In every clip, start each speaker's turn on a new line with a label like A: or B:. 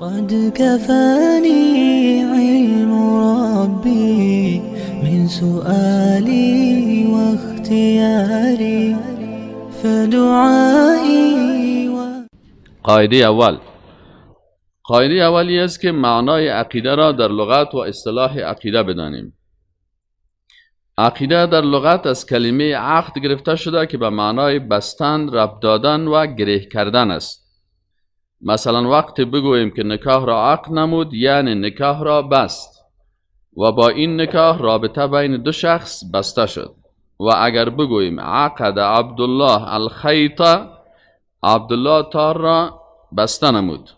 A: قد كفاني علم ربي من سؤالي واختياري فدعائي و...
B: قاعده اول، قاعده اولی است که معنای عقیده را در لغت و اصطلاح عقیده بدانیم. عقیده در لغت از کلمه عقد گرفته شده که به معنای بستن، ربط دادن و گره کردن است. مثلا وقتی بگوییم که نکاح را عقد نمود، یعنی نکاح را بست و با این نکاح رابطه بین دو شخص بسته شد. و اگر بگوییم عقد عبدالله الخیط، عبدالله تار را بسته نمود.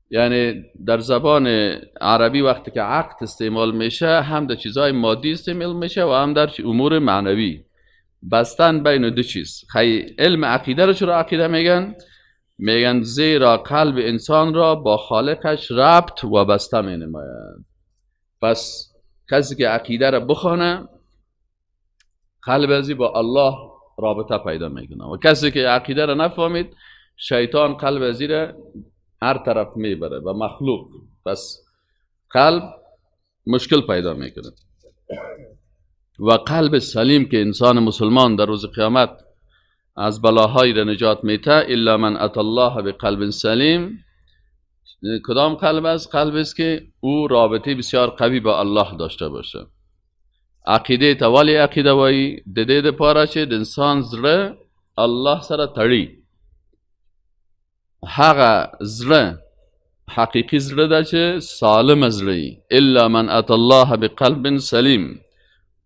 B: یعنی در زبان عربی وقتی که عقد استعمال میشه، هم در چیزهای مادی استعمال میشه و هم در امور معنوی. بستن بین دو چیز. علم عقیده رو چرا عقیده میگن؟ میگن زیرا قلب انسان را با خالقش ربط و بسته می نماید. پس کسی که عقیده را بخوانه، قلب ازی با الله رابطه پیدا میکنه، و کسی که عقیده را نفهمید، شیطان قلب ازی را هر طرف میبره و مخلوق. پس قلب مشکل پیدا میکنه. و قلب سلیم که انسان مسلمان در روز قیامت از بلاهای را نجات میته، الا من اتى الله بقلب سلیم. کدام قلب است؟ قلب است که او رابطه بسیار قوی با الله داشته باشه. عقیده ته ولې عقیده وایي؟ د دې دپاره چې د انسان زړه الله سره تړي. هغه زړه حقیقي زړه ده چې سالم زړه وي. الا من اتى الله بقلب سلیم.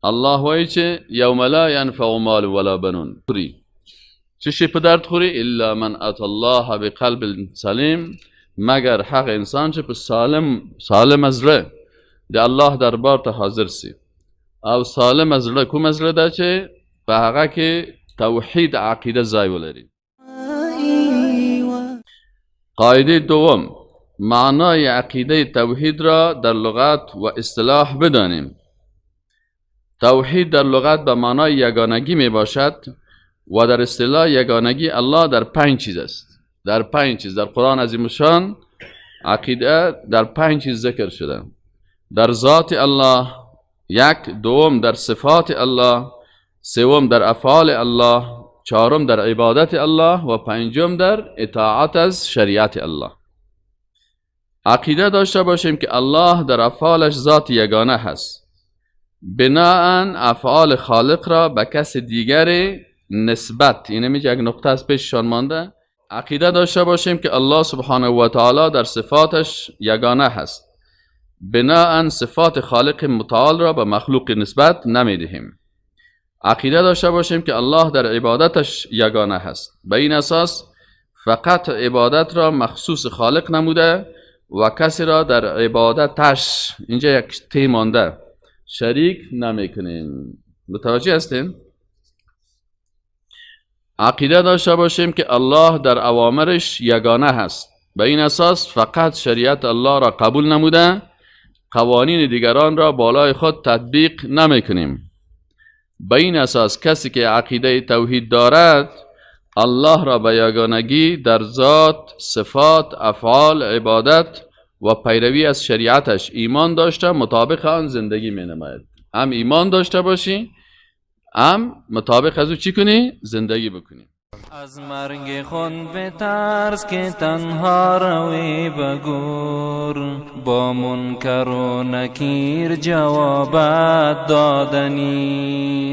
B: الله وایي چې یوم لا ینفع مال ولا بنون. خوري څه شي په درد خوري؟ الا من اتى الله بقلب سلیم، مګر هغه انسان چې په سالم زړه د الله دربار ته حاضر سي. او سالم زړه کوم زړه ده چې په هغه کې توحید عقیده ځای ولري. قاعده دوم، معنای عقیده توحید را در لغت و اصطلاح بدانیم. توحید در لغت به معنای یگانگی می باشد و در اصطلاح یگانگی الله در پنج چیز است. در پنج چیز در قرآن عظیم شان عقیده در پنج چیز ذکر شده. در ذات الله یک، دوم در صفات الله، سوم در افعال الله، چهارم در عبادت الله و پنجم در اطاعت از شریعت الله. عقیده داشته باشیم که الله در افعالش ذات یگانه هست. بناءً افعال خالق را به کس دیگر نسبت، اینه میگه یک نقطه از پیششان مانده. عقیده داشته باشیم که الله سبحانه و تعالی در صفاتش یگانه هست. بناءً صفات خالق متعال را به مخلوق نسبت نمیدهیم. عقیده داشته باشیم که الله در عبادتش یگانه هست. به این اساس فقط عبادت را مخصوص خالق نموده و کسی را در عبادتش، اینجا یک تی مانده، شریک نمیکنیم. متوجه هستین؟ عقیده داشته باشیم که الله در اوامرش یگانه هست. به این اساس فقط شریعت الله را قبول نموده، قوانین دیگران را بالای خود تطبیق نمیکنیم. به این اساس کسی که عقیده توحید دارد، الله را به یگانگی در ذات، صفات، افعال، عبادت و پیروی از شریعتش ایمان داشته، مطابق آن زندگی می نماید. هم ایمان داشته باشی، هم مطابق از او چی کنی؟ زندگی بکنی.
A: از مرگ خون بترس که تنها روی بگور، با منکر و نکیر جوابت دادنی.